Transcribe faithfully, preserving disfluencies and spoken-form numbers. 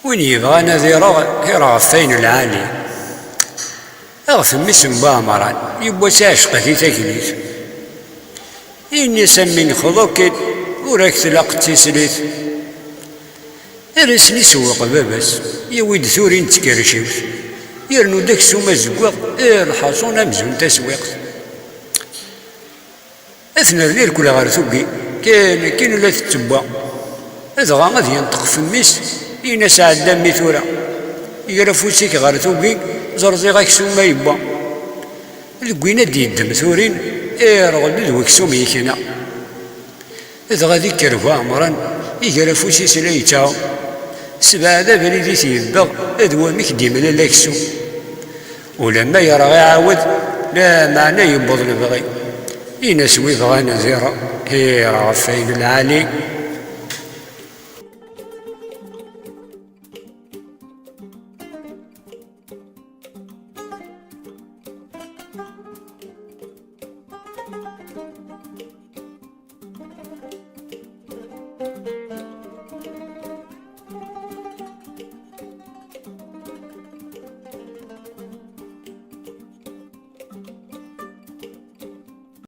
Win yebɣan ad ireɣ, ireɣ ɣef wayen lɛali. Ɣef mmi-s n Waɛemran, yiwwas iɛceq-it i tagnit. Ini-as a mmi nexḍu-k-id, ur ak-tlaq d tislit. Ar ass-nni isewweq baba-s, yawi-d turin d tkerciwt, yernu-d aksum azeggaɣ, eh, lḥaṣun amzun taswiqt. Ad ten-rnu irkel ɣer tuggi, kan akken la tettewwa. Dɣa ad yenṭeq f mmi-s, ini-as ɛedda mmi tura. Ger afus-ik ɣer tuggi, zerziɣ aksum ma yewwa. Deg win ad d-yeddem turin, irɣel-d weksum yekna. Dɣa d ikker Waɛemran, iger afus-is la yettɛu. Sebɛed abrid i t-yebbeɣ, d wamek d-imlal aksum. Ulamma yerɣ iɛawed, lameɛna yewweḍ lebɣi. Ini-as wi bɣan ad ireɣ, ireɣ ɣef wayen lɛali.